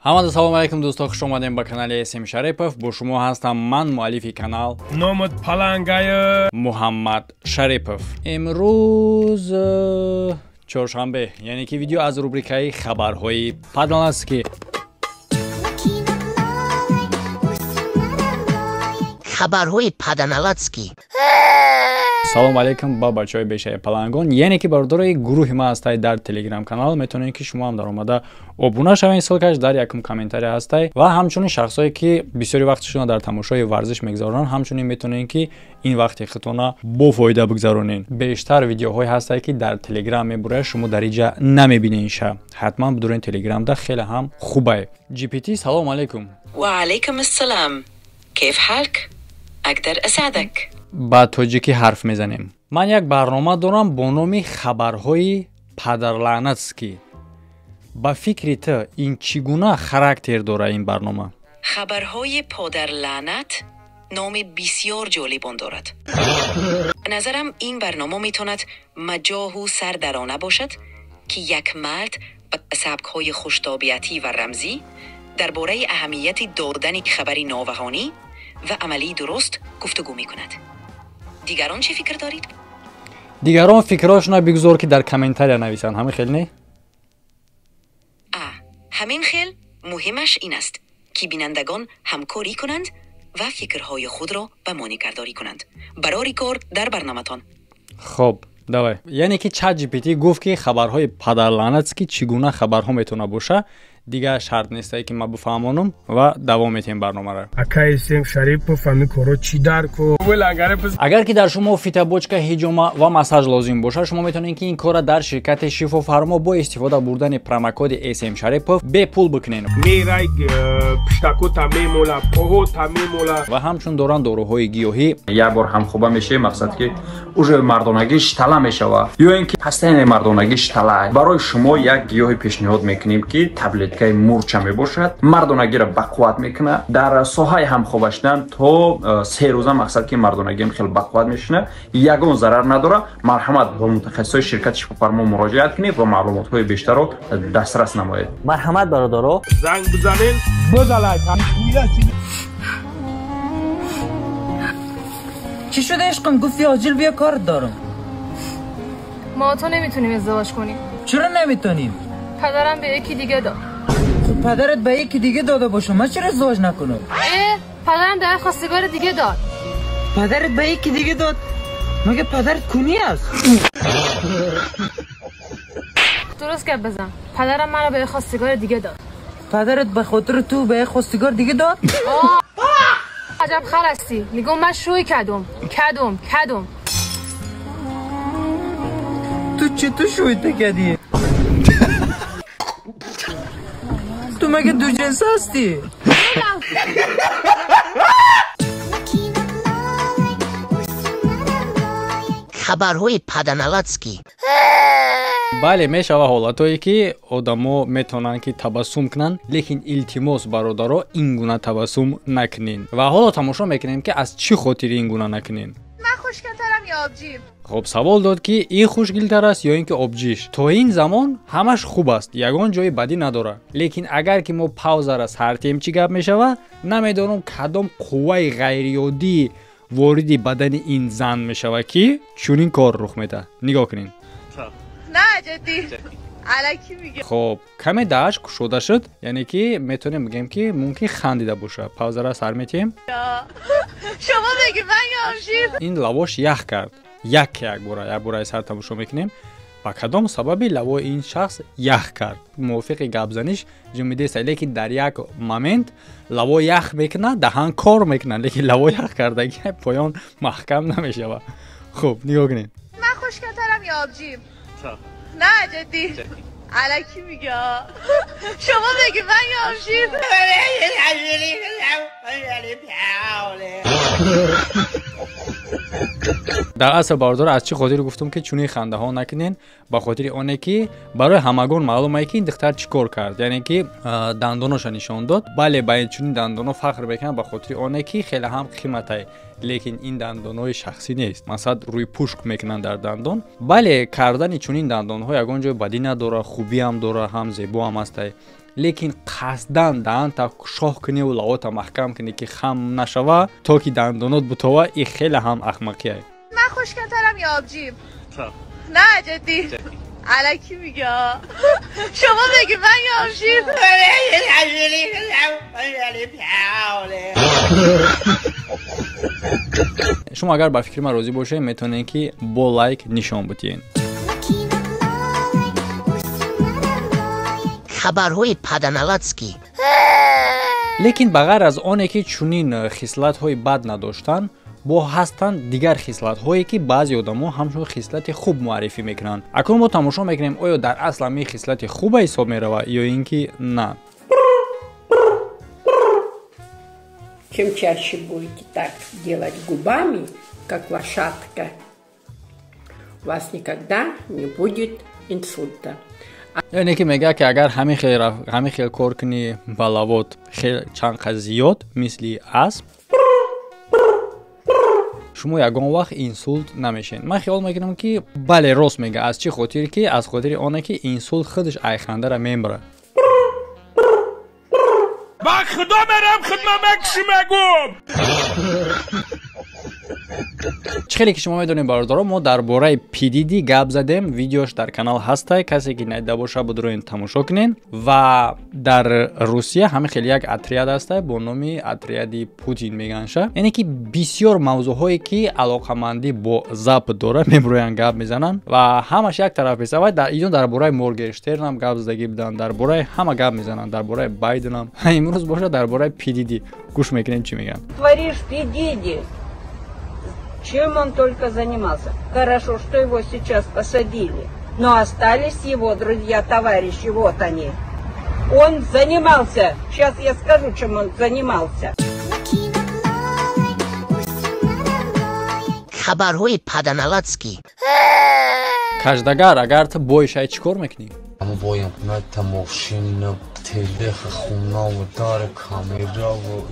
Ҳамада салом алейкум дӯсто, хуш омадем ба канали СМ Шарипов. Бо шумо ҳастам ман, муаллифи канал Номад Палангай Муҳаммад Шарипов. Имрӯз чоршанбе, яъне ки видео аз рубрикаи хабарҳои падалански. Хабарҳои паданалатский. Салом алейкум ба бачаҳои бешаи палангон, яъне ки бародарои гурӯҳи ма ҳастай дар телеграм канал, метавонед ки шумо ҳам дар омада обуна шавед, ссылкаш дар якум комментария ҳастай. Ва ҳамчунин шахсое ки бисёри вақтшона дар тамошои варзиш мегузаронанд, ҳамчунин метавонед ки ин вақти худтона бофоида бигзаронед. Бештар видеоҳое ҳастай ки дар телеграм мебурад, шумо дар инҷа намебинед. Ҳатман бидурен телеграмда, хеле ҳам хубай. GPT, салом алейкум. Ва алейкум ассалом. Кайф ҳалк? Акдар асаъдак. Ба тоҷикӣ ҳарф мезанем. Ман як барнома дорам бо номи хабарҳои падарлаънатский. Ба фикри ту ин чӣ гуна характер дора ин барнома? Хабарҳои падарлаънат номи бисёр ҷолибон дорад. Назарам ин барнома метавонад маҷоҳу сардарона бошад, ки як мард ба сабкҳои хуштобиатӣ ва рамзӣ дар бораи аҳамияти додани хабари новаҳонӣ ва амалии дуруст гуфтугӯ мекунад. Дигарон чӣ фикр дорид? Дигарон фикрҳошона бигузор ки дар комментария нависанд. Ҳамин хел не? А, ҳамин хел. Муҳимаш ин аст, ки бинандагон ҳамкорӣ кунанд ва фикрҳои худро ба мо нигаҳдорӣ кунанд. Барори кор дар барноматон. Хоб, давай. Яъне ки чат GPT гуфт ки хабарҳои падарлаънатский чӣ гуна хабарҳо метавона боша. Дигар шарт нестае ки ман бифаҳмонам ва давом метиҳем барномаро. Акай СМ Шарипов, ҳамин коро чӣ дар ку? Агар ки дар шумо фитобочка, ҳиҷома ва массаж лозим бошад, шумо метавонед ки ин корро дар ширкати Шифофармо бо истифода бурдани промокоди СМ Шарипов бепул бикунед. Мерай пиштакота мемола, поҳота мемола. Ва ҳамчун доранд доруҳои гиёҳӣ. Як бор ҳамхоба мешавӣ, мақсад ки уже мардонагиш тала мешавад, ё ин ки пастаяни мардонагиш тала. Барои шумо як гиёҳи пешниҳод мекунем ки таблет мурча мебошад, мардонагиро бақувват мекунад. Дар соҳаи ҳамхоба шудан то 3 рӯза мақсад ки мардонагиам хеле бақувват мешинад, ягон зарар надорад. Марҳамат ба мутахассисои ширкати Шифофармо муроҷиат кунед ва маълумотҳои бештарро дастрас намоед. Марҳамат бародаро, занг бизанед, бизалай. Чӣ шуда ишқм? Гуфти оҷил бия кор дорам. Мо то наметонем издивоҷ кунем. Чаро наметонем? Падарам ба яки дига дод. خب پدرت به یکی دیگه داده باشه، من چرا ازدواج نکنم؟ پدرم در خواستگار دیگه داد. پدرت به یکی دیگه داد؟ مگه پدرت کونی است؟ درست گپ بزن. پدرم منو به خواستگار دیگه داد. پدرت به خاطر تو به خواستگار دیگه داد؟ عجب خر هستی. میگم من شوی کدوم کدوم کدوم. تو چطور شوی کردی؟ تو مگه دو جنس هستی؟ Хабарҳои паданалатский. Бале, мешава ҳолатҳое ки одамо метавонанд ки табассум кунанд, лекин илтимос бародаро, ин гуна табассум накунед. Ва ҳоло тамошо мекунем ки аз чӣ хотир ин гуна накунед. Ман хушгилтарам ё обҷиб? Хоб, савол дод ки ин хушгилтар аст ё ин ки обҷиш. То ин замон ҳамаш хуб аст, ягон ҷои бадӣ надорад. Лекин агар ки мо паузара сар тиҳем, чӣ гап мешавад? Намедонам кадом қувваи ғайриоддӣ вориди бадани ин зан мешавад ки чунин кор рух медиҳад. Нигоҳ кунед. На, ҷиддӣ. Алакӣ мегӯям. Хоб, каме даҳаш кушода шуд, яъне ки метавонем бигӯем ки мумкин хандида бошад. Паузара сар метиҳем. Шумо бигӣ ман ё обҷиб? Ин лавош ях кард. Як якбора, якбораи сар тамошо мекунем. Ба кадом сабаби лавои ин шахс ях кард? Мувофиқи гапзаниш ҷумидеста, лекин дар як момент лаво ях мекунад, даҳан кор мекунад, лекин лаво ях кардаги поён маҳкам намешавад. Хуб, нигоҳ кунед. Ман хушгилтарам ё обҷиб? На, ҷиддӣ. Алакӣ мегӯям. Шумо бигӣ ман ё обҷиб? Дар асл бародаро, аз чӣ хотир гуфтам ки чунин хандаҳо накунен? Ба хотири оне ки барои ҳамагон маълум ае ки ин духтар чӣ кор кард, яъне ки дандоноша нишон дод. Бале, ба ин чунин дандоно фахр мекунад ба хотири оне ки хеле ҳам қиматае, лекин ин дандонҳои шахсӣ нест. Масалан, рӯи пушк мекунанд дар дандон. Бале, кардани чунин дандонҳо ягон ҷои бадӣ надорад, хубиам дорад, ҳам зебоам ҳастае. Лекин қасдан даҳанта шоҳ куниву лавота маҳкам кунӣ, ки хам нашава, то ки дандонот бутова, и хеле ҳам ахмақия. من خوشگل‌ترم یا آبجیم؟ نه جدی الکی میگه. شما بگی من یا آبجیم؟ Шумо агар ба фикри ман розӣ бошед, метавонед, ки бо лайк нишон бутиед. Хабарҳои паданалатский. Лекин ба ғайр аз оне ки чунин хислатҳои бад надоштан, бо ҳастанд дигар хислатҳое, ки баъзе одамо ҳамчун хислати хуб муаррифӣ мекунанд. Акнун мо тамошо мекунем, оё дар асл ҳамин хислати хуба ҳисоб меравад ё ин ки на. Чем чаще будете так делать губами, как лошадка, у вас никогда не будет инсульта. Яъне ки мегӯяд, ки агар ҳамин хел кор кунӣ ба лавот хел чанд қад зиёд, мисли асп, шумо ягон вақт инсулт намешед. Ман хиёл мекунам, ки бале, рост мега. Аз чӣ хотир? Ки аз хотири оне ки инсулт худаш айхандара мебарад. Ба худо мерам, хидма мекши мегум. Чӣ хеле ки шумо медонед, бародаро, мо дар бораи Пидиди гап задем, видеош дар канал ҳастай, касе ки надида боша, будроин тамошо кунен. Ва дар Русия ҳамин хеле як отряд ҳастай бо номи отряди Путин меганша, яъне ки бисёр мавзӯъҳое ки алоқамандӣ бо Запад дора, меброянд, гап мезананд ва ҳамаш як тараф месавад. Дар иҷон дар бораи Моргенштернам гап задагӣ буданд, дар бораи ҳама гап мезананд, дар бораи Байденам. Имрӯз боша дар бораи Пидиди гӯш мекунем, чӣ мегӯянд. Творишь, Пидиди. Чем он только занимался. Хорошо, что его сейчас посадили. Но остались его друзья, товарищи, вот они. Он занимался. Сейчас я скажу, чем он занимался. Хабарҳои паданалатский. Каждагар, агар ту бой шай, чӣ кор мекунӣ? Ама боям на мошина, телеха, хунаву, дар, камераву,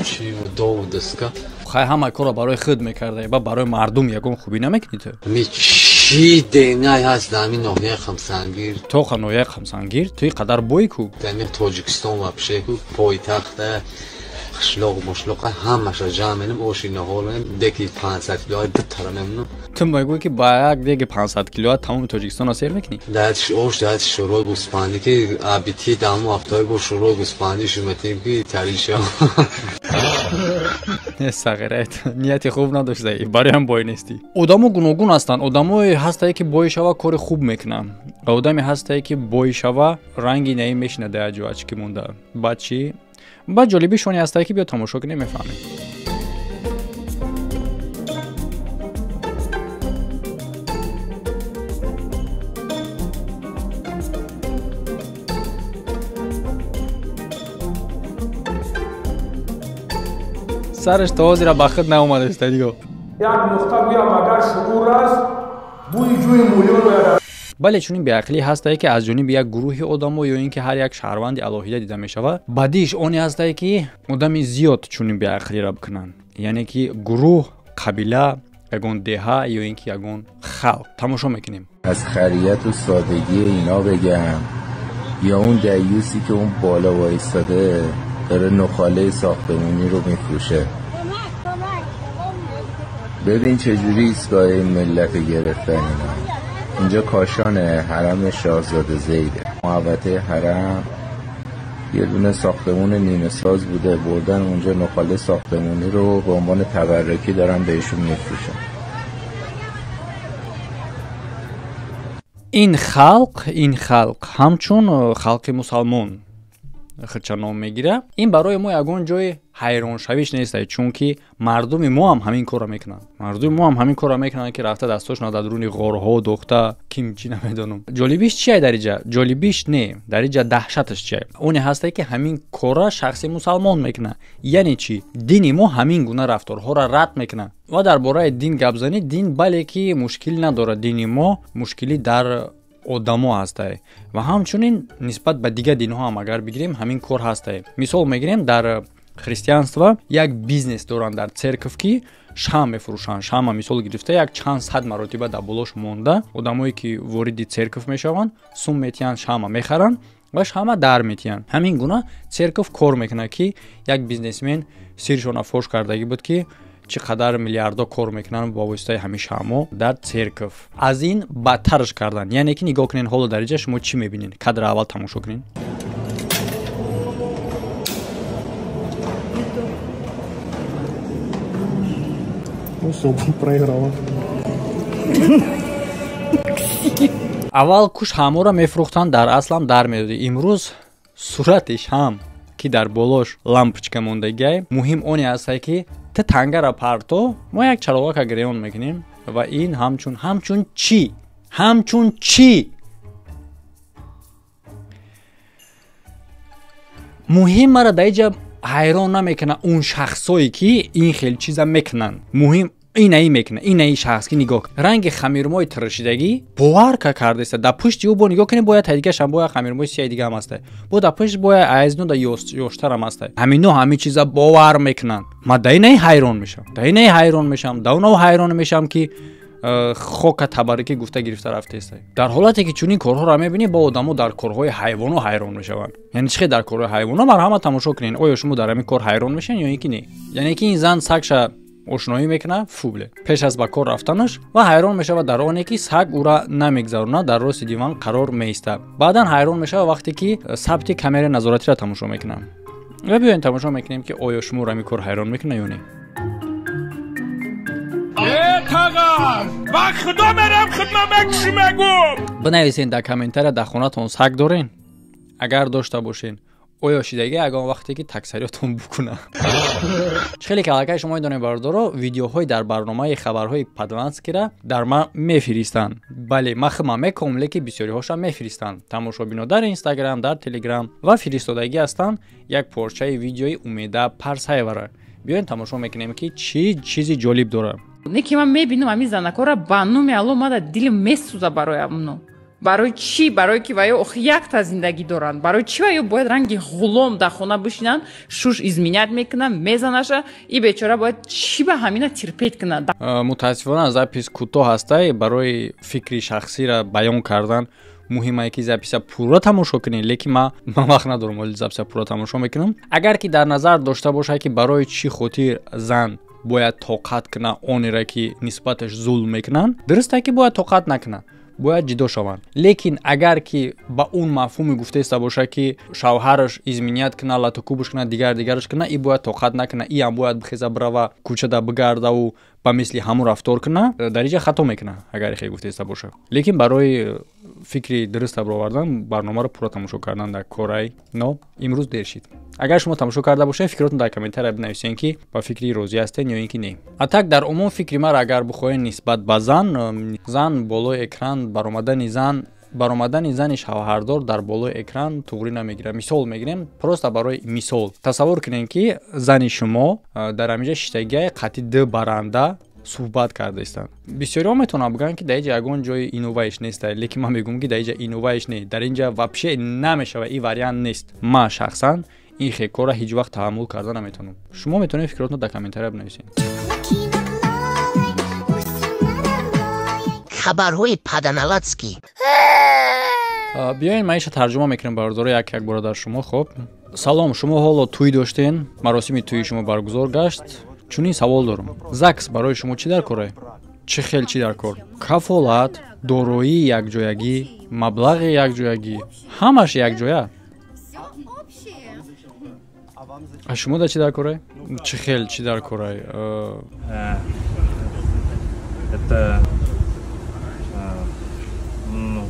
чи дову деска. Хай, ҳама корро барои худ мекардаи, ба барои мардум ягон хубӣ намекунӣ ту? Ми чи денай ҳаст дар ҳамин ноҳияи Қамсангир? Тоха ноҳияи Қамсангир ту ин қадар бой ку? Дар ҳамин Тоҷикистон вообще ку пойтахта қишлоқ мушлоқа ҳамаша ҷамъ менем, оши наҳор менем, деки 500 килоа ду тара мемонам. Ту мегӯӣ, ки ба як деги 500 килоа тамоми Тоҷикистонро сер мекунӣ? Даҳатиш ош, даҳатиш шӯрои гӯспандӣ, ки абити даму ҳафтаҳои бо шӯрои гӯспандӣ шуметем, ки тарил шав. Сағират, нияти хуб надоштаи, бароям бой нестӣ. Одамо гуногун ҳастанд. Одамое ҳастае, ки бой шава, кори хуб мекунанд, ва одаме ҳастае, ки бой шава, ранги наи мешинад ҷо ачки монда. Баъд чӣ? Баъд ҷолибиш оне ҳастае, ки биё тамошо кунем, мефаҳмем. Сараш то ҳозира ба худ наомадааст, диго. Як нуқта гӯям, агар шуур аст, бӯи ҷӯи мӯлиён ояд. Бале, чунин беақлӣ ҳастае, ки аз ҷониби як гурӯҳи одамо ё ин ки ҳар як шаҳрванди алоҳида дида мешавад. Бадиш оне ҳастае, ки одами зиёд чунин беақлиро бикунанд, яъне ки гурӯҳ, қабила, ягон деҳа ё ин ки ягон халқ. Тамошо мекунем. Аз харияту содагии ино бигам ё он دیوسی که اون بالا وایستاده داره نخاله ساختمونی رو میفروشه. ببین چجوری ایستگاه این ملت رو گرفتن اینا. اینجا کاشانه، حرم شاهزاده زیده. محوطه حرم یه دونه ساختمون نیمه ساز بوده، بردن اونجا نخاله ساختمونی رو به عنوان تبرکی دارن بهشون میفروشن. Ин халқ ҳамчун халқи мусалмон худша ном мегирад. Ин барои мо ягон ҷои ҳайроншавиш нест, чунки мардуми мо ҳам ҳамин корро мекунанд. Мардуми мо ҳам ҳамин корро мекунанд, ки рафта дастошона дар дуруни ғорҳо дохта, ким чӣ намедонам. Ҷолибиш чия дар иҷа? Ҷолибиш не, дар иҷа даҳшаташ чия? Оне ҳастае, ки ҳамин корра шахси мусалмон мекунад. Яъне чӣ? Дини мо ҳамин гуна рафторҳоро рад мекунад. Ва дар бораи дин гап занӣ, дин бале ки мушкил надорад. Дини мо мушкилӣ дар одамо ҳастае. Ва ҳамчунин нисбат ба дигар динҳо ҳам агар бигирем, ҳамин кор ҳастае. Мисол мегирем, дар христианство як бизнес доранд дар церковь, ки шам мефурӯшанд. Шама мисол гирифта, як чанд сад маротиба дар болош монда, одамое ки вориди церковь мешаванд, сум метиҳанд, шама мехаранд. Ва ҳама дар метиҳанд. Ҳамин гуна церков кор мекунад, ки як бизнесмен сиршона фош кардагӣ буд, ки чӣ қадар миллиардо кор мекунанд бо воситаи ҳамин шамъҳо дар церков. Аз ин бадтарш кардан, яъне ки нигоҳ кунед, ҳоло дар инҷа шумо чӣ мебинед? Кадр аввал тамошо кунед. Аввал куш ҳаморо мефурӯхтанд, дар аслам дар медодӣ. Имрӯз сурати шам ки дар болош лампочка мондагиай, муҳим оне астае ки ту тангара парто, мо як чароғака гирён мекунем ва ин ҳамчун чӣ? Ҳамчун чӣ? Муҳим мара дар инҷа ҳайрон намекунад он шахсое ки ин хел чиза мекунанд. Муҳим инаи мекунад, инаи шахс ки нигоҳ ранги хамирмои тиршидагӣ бовар кардааст. Дар пушти ӯ бо нигоҳ кунед, бояд тайдигашам бояд хамирмои сияи дига ҳам ҳаста, бо дар пушт бояд айзно да ёштарам ҳаста. Ҳамино ҳамин чиза бовар мекунанд. Ман дар инаи ҳайрон мешавам, дар инаи ҳайрон мешавам, дар оно ҳайрон мешавам ки хока табарикӣ гуфта гирифта рафтааст. Дар ҳолате ки чунин корҳоро мебинӣ, бо одамо дар корҳои ҳайвоно ҳайрон мешаванд. Яъне чӣ дар корҳои ҳайвоно марҳамат тамошо кунед. Оё шумо дар ҳамин кор ҳайрон мешавед ё ин ки не? Яъне ки ин зан сагша ошноӣ мекунад, фубле пеш аз ба кор рафтанаш, ва ҳайрон мешавад дар оне ки саг ӯра намегзаронад, дар рости диван қарор меистад. Баъдан ҳайрон мешавад вақте ки сабти камераи назоратиро тамошо мекунад. Ва биёем тамошо мекунем ки оё шуморо ҳамин кор ҳайрон мекунад ё не. Бинависен дар комментария, дар хонатон саг дорен? Агар дошта бошен, оё шидагӣ ягон вақте ки таксариётон букунад? Чӣ хеле ки аллакай шумо медонед бародаро, видеоҳои дар барномаи хабарҳои Падланскира дар ман мефиристанд. Бале, ман худам мекунам, лекин бисёриҳошам мефиристанд. Тамошобино дар Инстаграм, дар Телеграм ва фиристодагӣ ҳастанд як порчаи видеои Умеда Парсаевара. Биёем тамошо мекунем ки чӣ чизи ҷолиб дорад. Не ки ман мебинам ҳамин занакора ба номи Алло мада дилам месӯза барои амно. Барои чӣ? Барои ки ваё охи якта зиндагӣ доранд. Барои чӣ ваё бояд ранги ғулом дар хона бишинанд, шуш изменят мекунанд, мезанаша, и бечора бояд чӣ ба ҳамина терпеть кунад? Мутаассифона запис кӯтоҳ ҳастай, барои фикри шахсиро баён кардан муҳимае ки записа пурра тамошо кунед, лекин ман вақт надорам ҳоли записа пурра тамошо мекунам. Агар ки дар назар дошта бошад ки барои чӣ хотир зан бояд тоқат кунад онеро ки нисбаташ зулм мекунанд, дуруст ки бояд тоқат накунад, бояд ҷидо шаванд. Лекин агар ки ба он мафҳуме гуфтаиста бошад ки шавҳараш изменят кунад, латукубш кунад, дигар дигараш кунад, и бояд тоқат накунад, и ҳам бояд бихеза бирава кӯчада бигардаву ба мисли ҳамун рафтор кунад, дар инҷа хато мекунад агар хел гуфтаиста бошад. Лекин барои фикри дуруст баровардан барномаро пурра тамошо кардан дар корай но имрӯз дер шид. Агар шумо тамошо карда бошед, фикротон дар комментария бинависед ки ба фикри розӣ ҳастед ё ин ки не. А так дар умум фикри маро агар бихоҳед нисбат ба зан, зан болои экран баромадани зан, баромадани зани шавҳардор дар болои экран туғрӣ намегирад. Мисол мегирем, просто барои мисол. Тасаввур кунед ки зани шумо дар ҳаминҷа шиштагиай қатъи ду баранда суҳбат кардаистанд. Бисёриҳо метавонанд бигӯянд ки дар инҷа ягон ҷои инноваиш нест, лекин ман мегӯям ки дар инҷа инноваиш не, дар инҷа вообще намешавад, ин вариант нест. Ман шахсан ин хел корро ҳеҷ вақт таҳаммул карда наметавонам. Шумо метавонед фикротонро дар комментария бинависед. Хабарҳои Паданалатский. Биёед ман иша тарҷума мекунем бародаро як як бора дар шумо. Хоб, салом, шумо ҳоло тӯй доштен, маросими тӯйи шумо баргузор гашт. Чунин савол дорам: ЗАГС барои шумо чӣ дар коре? Чӣ хел чӣ дар кор? Кафолат, дороии якҷоягӣ, маблағи якҷоягӣ, ҳамаш якҷоя. А шумо да чӣ дар коре? Чӣ хел чӣ дар коре? Это ну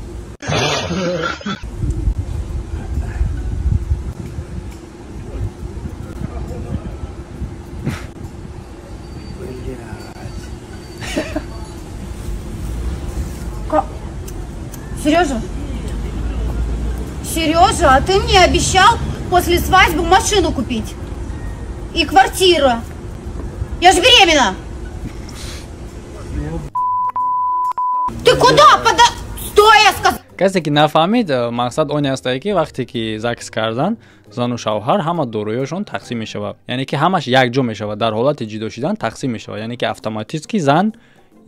Сережа, Сережа, а ты мне обещал после свадьбы машину купить и квартиру. Я же беременна. Ты куда? Стой, я сказала. Касе ки нафаҳмид, мақсад оне астае ки вақте ки ЗАГС кардан, зану шавҳар ҳама дороиҳошон тақсим мешавад, яъне ки ҳамаш якҷо мешавад. Дар ҳолати ҷидо шидан тақсим мешавад, яъне ки автоматически зан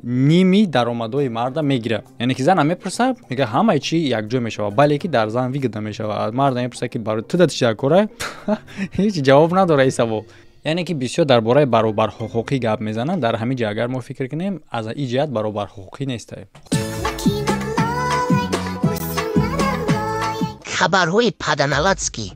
ними даромадҳои марда мегирад. Яъне ки зана мепурсад, мега ҳамаи чи якҷой мешавад, бале ки дар зан выгодно мешавад. Марда мепурсад ки барои ту да чи кора? Ҳеҷ ҷавоб надора ин савол. Яъне ки бисёр дар бораи баробарҳуқуқӣ гап мезананд. Дар ҳамин ҷо агар мо фикр кунем, аз ин ҷиҳат баробарҳуқуқӣ нестае. Хабарҳои паданалатский.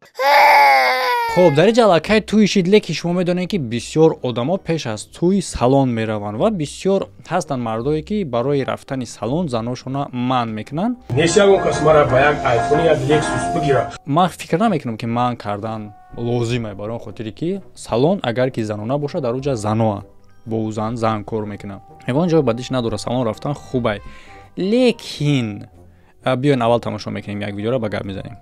Хоб, дар ин ҷо аллакай тӯй шид, лекин шумо медонед ки бисёр одамо пеш аз тӯй салон мераванд ва бисёр ҳастанд мардое ки барои рафтани салон заношона манъ мекунанд. Нест ягон кас мара ба як айфон, як лексус бигирад. Ман фикр намекунам ки манъ кардан лозиме, барои он хотире ки салон агар ки занона бошад, дар он ҷа заноа бо ӯ зан кор мекунад. Ягон ҷой бадиш надорад, салон рафтан хубай. Лекин биёен аввал тамошо мекунем як видеоро, ба гап мезанем.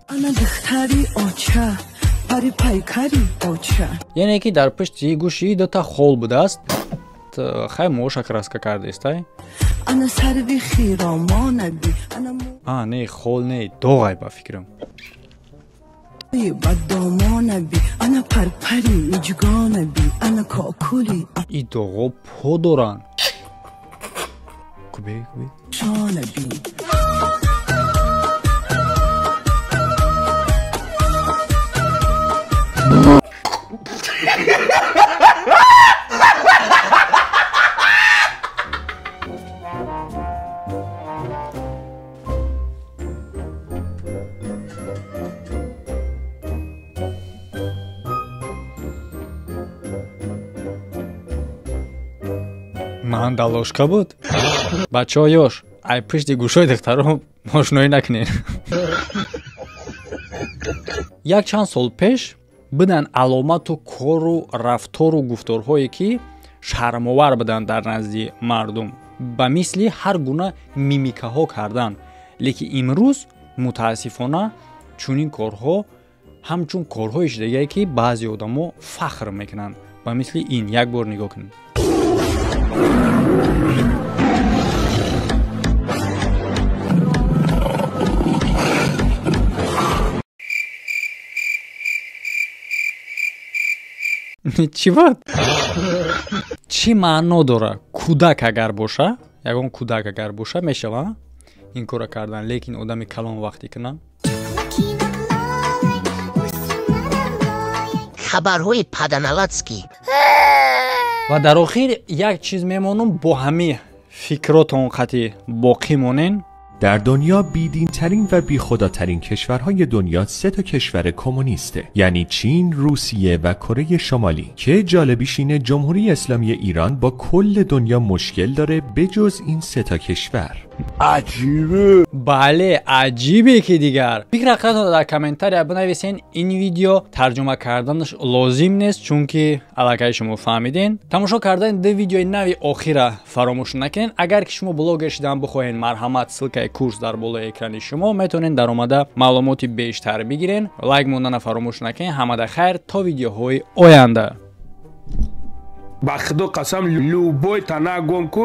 Яъне ки дар пушти гӯши дута хол будааст. Хай моша краска кардест, ай? А, не, хол не, доғай ба фикрам. И доғо по доранд. Кубе, кубе. Ман далошка буд. Бачаҳо ёш, ай пушти гӯшои духтаро мошиноӣ накунед. Якчанд сол пеш буданд аломату кору рафтору гуфторҳое ки шармовар буданд дар назди мардум, ба мисли ҳар гуна мимикаҳо кардан. Лекин имрӯз мутаассифона чунин корҳо ҳамчун корҳои шудагие ки баъзе одамо фахр мекунанд. Ба мисли ин як бор нигоҳ кунед. Чӣ буд? Чӣ маъно дора? Кӯдак агар боша, ягон кӯдак агар боша мешава ин корро кардан, лекин одами калон вақте кунад. Хабарҳои паданалатский. Ва дар охир як чиз мемонам, бо ҳамин фикротон қатъи боқӣ монен. در دنیا بیدینترین و بیخداترین کشورهای دنیا سه تا کشور کمونیسته، یعنی چین، روسیه و کره شمالی، که جالبیش اینه جمهوری اسلامی ایران با کل دنیا مشکل داره بجز این سه تا کشور. عجیبه. بله عجیبه که دیگر. فکر خودتون در کامنتاری بنویسین. این ویدیو ترجمه کردنش لازم نیست چون که علاقه شما فهمیدین. تماشا کردن دو ویدیوی نوی اخیره فراموش نکنین. اگر که شما بلاگر شدن بخواین، مرحمت ссылка ی کورس در بالای اکران شما میتونین در اومده معلومات بیشتر بگیرین. لایک موندن فراموش نکنین. همه در خیر تا ویدیوهای آینده. با خدا قسم любой тана гом ку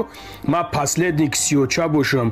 ма последний ксиоча бошам.